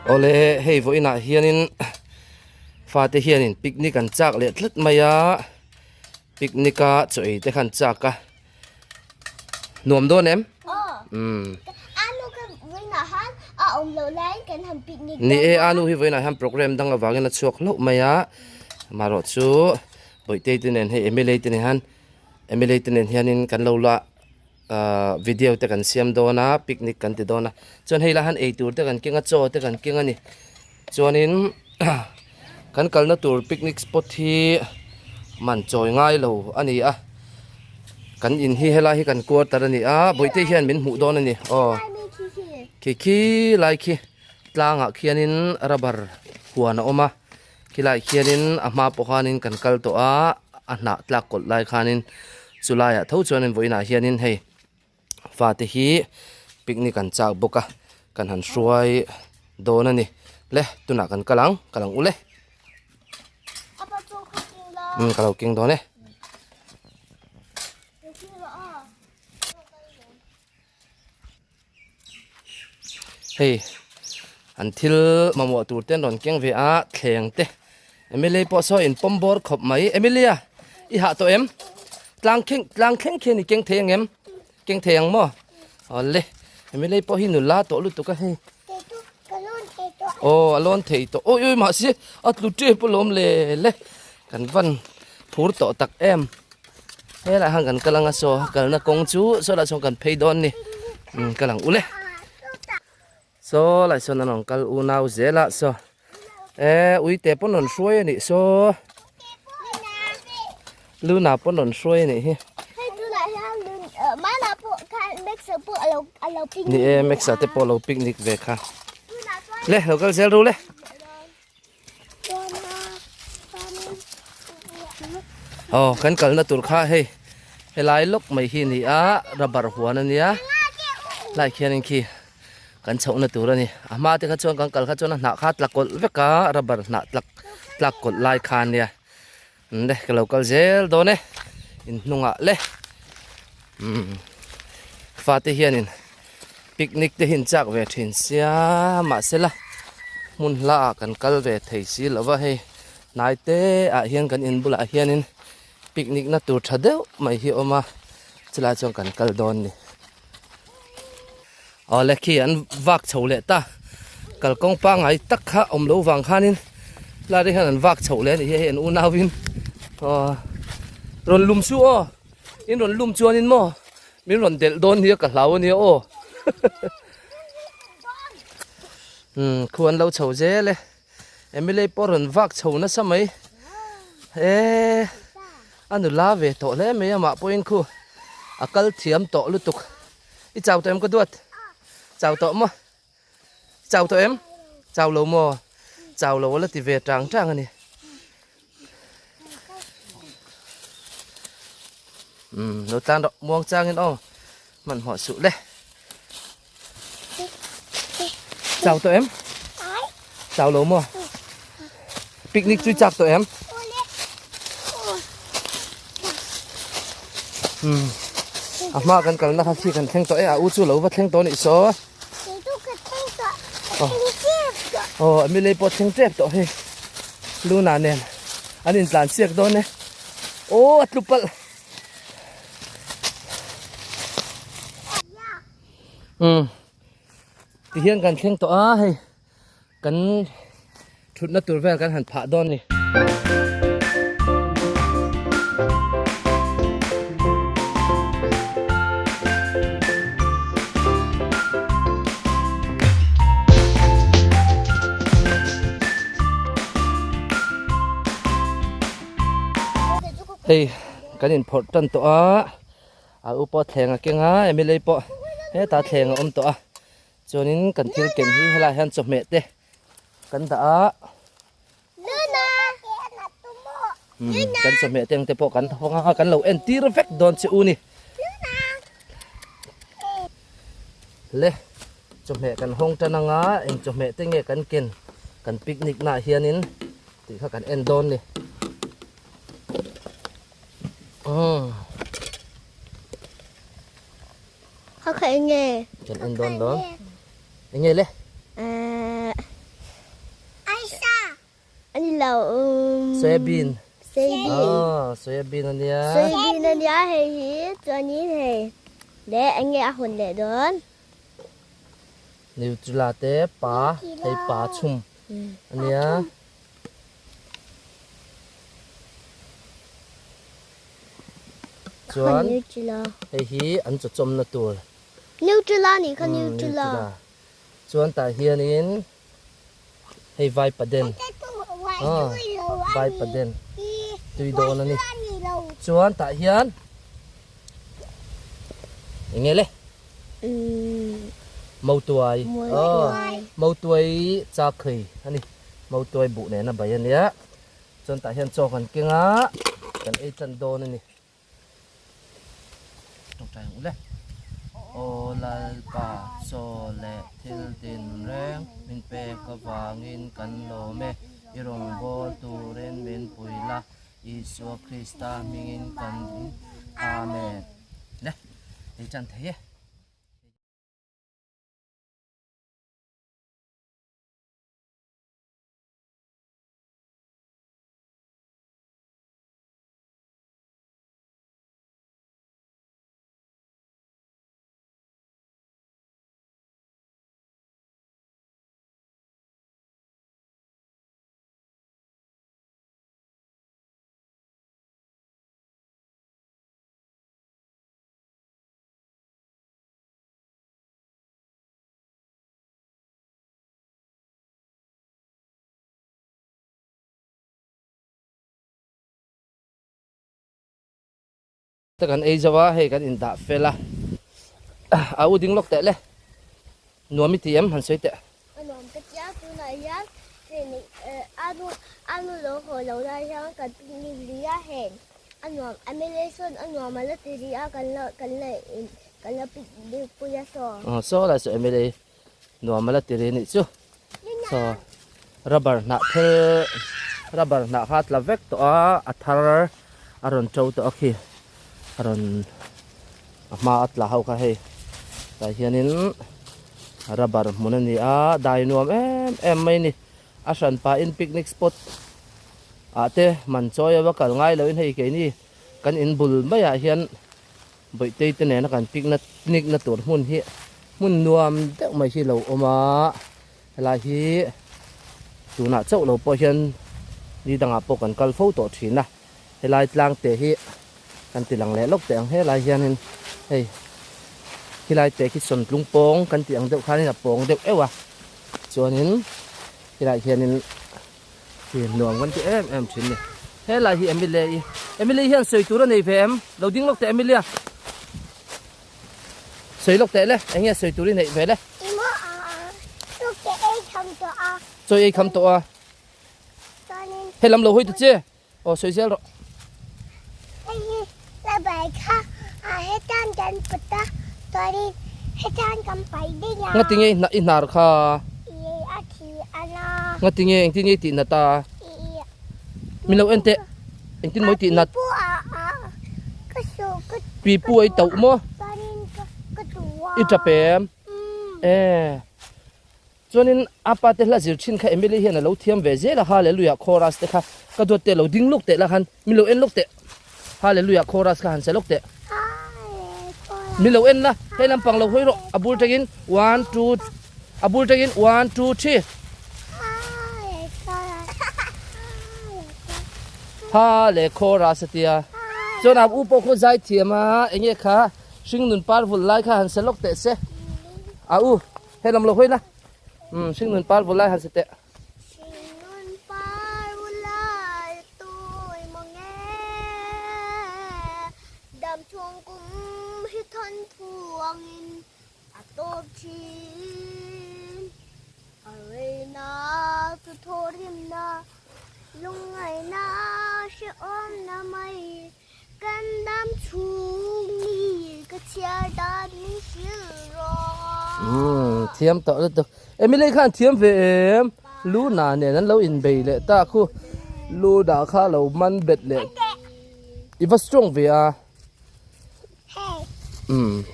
Awle hei vawiinah hianin fate hianin picnic an chak leh tlat mai a picnic a chaw ei te kha an chak a nuam dawn em umm ni e a nu hi vawiinah hian programme dang avangin a chhuak hlauh mai a amaherawh chu bawihte te nen hei mla te nen hian mla te nen hianin kan lo la. Ahh video te kan siam dawn a picnic kan ti dawn a chuan hei lah hian eitur te kan keng a chaw te kan keng a ni chuanin kan kalna tur picnic spot hi man chawi ngai lo a ni a kan in hi helai hi kan quarter a ni a bawihte hian min hmuh dawn a ni aw khi khi lai khi tlangah khianin rubber huan a awm a Khilaiah khianin a hma pawh khanin kan kal tawh a, a hnah tlak kawlh lai khanin chu laiah tho chuanin vawiinah hianin hei fate hi picnic an chak bawk a, kan han hruai dawn a ni. Le tunah kan kal ang, kal ang ule. Umm ka lo keng dawn e. Hei an thil mamawh tur te an rawn keng ve a thleng te Emily pawh saw in pawm bawr khawp mai Emilia i hah tawh em tlang thleng tlang thleng khian i keng thei ang em keng thei ang maw awle Emily pawh hi nula tawh lutuk a hei aw a lawn thei tawh awi awi mahse a tlu tep alawm le le kan van phur tawh tak em. Helaiah hian kan kal anga saw kalna kawng chu saw lah sawn kan phei dawn ni umm kal ang ule saw lai sawn an rawn kal unau zel a saw eh uite pawn rawn hruai a nih saw luna pawn rawn hruai a nih hi ni e max-a te pawh a lo picnic ve kha le lo kal zel ru le. Aw kan kalna tur kha hei helai lawk mai hi a ni a rubber huan a nia lai khianin khi kan chhohna tur a ni a hma te kha chuan kan kal kha chuan a hnah kha a tla kawlh vek a rubber hnah tlak tlak kawlh lai kha a nia le ka lo kal zel dawn e inhnungah le umm fate hianin picnic te hi an chak ve thin sia mahsela hmun hla ah kan kal ve thei si lo va hei hnai te ah hian kan in bulah hianin picnic na tur tha deuh mai hi a awm a chulai chuan kan kal dawn a ni awle khi an vak chho leh ta kalkawng pangngai tak kha awm loh vang khanin lai te hian an vak chhoh leh a nih hi hei an unauin aw rawn lum suh aw in rawn lum chuanin maw. Min rawn delh dawn nia ka hlau ania aw. Umm khu an lo chho zel e. Emily pawh rawn vak chho nasa mai. E a nula ve tawh hle mai amah pawhin khu a kal thiam tawh lutuk. I chau tawh em ka duat? Chau tawh maw? Chau tawh em? Chau lo maw? Chau lo a la ti ve tang tang a ni. Umm lo tlan rawh muang changin aw hmanhmawh suh le. Chau tawh em? Chau lo maw? Picnic chu chak tawh em? Umm a hma kan kalna kha khi kan thleng tawh e a u chu lo va thleng tawh a nih saw. Aw Emily pawh thleng tep tawh hei Luna nen an intlan chiak dawn e aw a tlu palh umm tihian kan thleng tawh a hei Kan thutna tur vel kan han phah dawn ni. Hei kan inphawrh tan tawh a, a u pawh thleng a keng a, Emily pawh hetah thleng a awm tawh a. Chuanin kan thil ken hi helaiah hian chawhmeh te kan dah a. Kan chawhmeh te ang te pawh kan hawng a, kan lo entir vek dawn che u ni. Le chawhmeh kan hawng tan anga eng chawhmeh te nge kan ken kan picnic naah hianin tih kha kan en dawn ni. Kha kha eng nge? Kan en dawn dawn. Eng nge le? Eh. Soyabean. Aw soyabean a nia. Soyabean a nia hei hi chuanin hei leh eng nge a hawn leh dawn. Nutella te pa hei pa chhum a nia. Chuan hei hi an chaw chawmna tur. Nutella nih kha Nutella. Chuan tah hianin hei vaipaden aw vaipaden tui dawn a ni. Chuan tah hian eng nge le? Mautuai aw mautuai chakhawi a ni. Mautuai buh nena bai a nia. Chuan tah hian chaw kan keng a, kan ei tan dawn a ni. Tawngtai ang u le. Aw Lalpa, chaw leh thil tin reng min pek avangin kan lawm e. I rawngbâwl turin min pui la, Isua Krista hmingin kan Amen. Le, ei tan thei e. Ta kan ei zo a, hei kan indah fel a, a u ding lawk teh le, nuam i ti em han sawi teh. A nuam ka tia tunah hian hei anu anu lo haw lo lai hian kan picnic lui a heng a nuam a mla sawn a nuam a la ti rih a kan la kan la in kan la picnic pui a saw. Aw saw lai saw mla nuam a la ti rih anih chu. Saw rubber hnah thil rubber hnah kha a tla vek tawh a a thar a rawn to tawh a khi a rawn a hma a tla ho kha hei tah hianin rubber hmun a ni a dai nuam em em mai a ni a hran pahin picnic spot ah te man chawi a va kal ngai loin hei keini kan in bul maiah hian Bawihte te nena kan picnic na tur hmun hi hmun nuam deuh mai hi lo awm a, helai hi tunah chauh lo pawh hian ni dangah pawh kan kal fo tawh thin a, helai tlang te hi kan ti lang leh lawk teh ang helai hianin hei helai te khi sawntlung pawng kan tih ang deuh khanin a pawng deuh euh a, chuanin helai hianin Hi nuam kan ti em em thin ni. Helai hi Emilia i. Emilia hian sawi tur a nei ve em? Lo ding lawk teh Emilia. Sawi lawk teh le. Eng nge sawi tur i neih ve le? I maw a a. Chaw ke ei kham tawh a. Chaw ei kham tawh a. Chuanin. He lam lo hawi ta che. Aw sawi zel rawh. Hei hi la bai kha a hetan kan put a chuanin hetan kan paih daih a. Ngati nge i hnar kha? I a thi a na. Ngati nge engtin nge i tih nat a? I i. Min lo en teh. Engtin maw i tih nat? Pipu a a ka su ka. Pipu a i tauh maw? Chuanin ka ka tu a. I tap em? E. Chuanin a pa te hla zir thin kha Emily hian a lo thiam ve zel a, Hallelujah chorus te kha ka duat teh lo ding lawk teh la khan min lo en lawk teh, Hallelujah chorus kha han se lawk teh. Min lo en la, hei lampang lo hawi rawh, a bul tangin one two a bul tangin one two three. Hale chorus a tia. Chuan a u pawh khaw zai thiam a, enge kha hringnun par vul lai kha han se lawk teh se. A u. Hei lam lo hawi la. Umm hringnun par vulai han si teh. Hringnun par vulai tui maw nge Dam chhung kum hi thawn phuangin a tawp thin. A reina chu thawhrimna lungngaihna hrehawmna mai Kan dam chhung mi ka chhiar dan min hrilh rawh. Umm thiam tawh lutuk. Emily khan thiam ve em? Luna nen an lo inbei leh ta khu. Luna kha lo man bet leh. I va strong ve a. Umm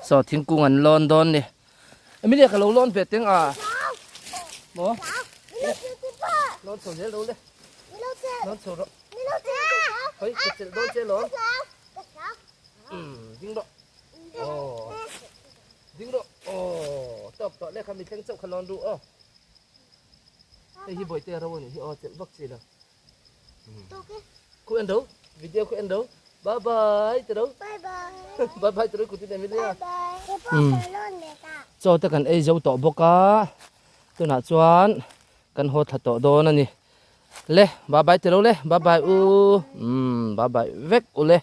saw thingkung an lawn dawn ni. Emilia ka lo lawn ve teng a. Maw? Lawn chho zel lo le. Lawn chho rawh. Hoi, ka chelh dawn che lawm. Ding rawh. Aw. Ding rawh. Aw, tawk tawh leh kha mi thleng chauh kha lawn ru aw. Hei hi bawihte ro anih hi aw, chelh vak chi lo. Khu en ro, video khu en ro. Bye bye ti ro. Bye bye. Bye bye ti ro kutin Emilia. Bye bye. Chaw te kan ei zo tawh bawk a, tunah chuan kan haw thla tawh dawn a ni. Le, bye bye ti ro le, bye bye u. Umm, bye bye vek u le.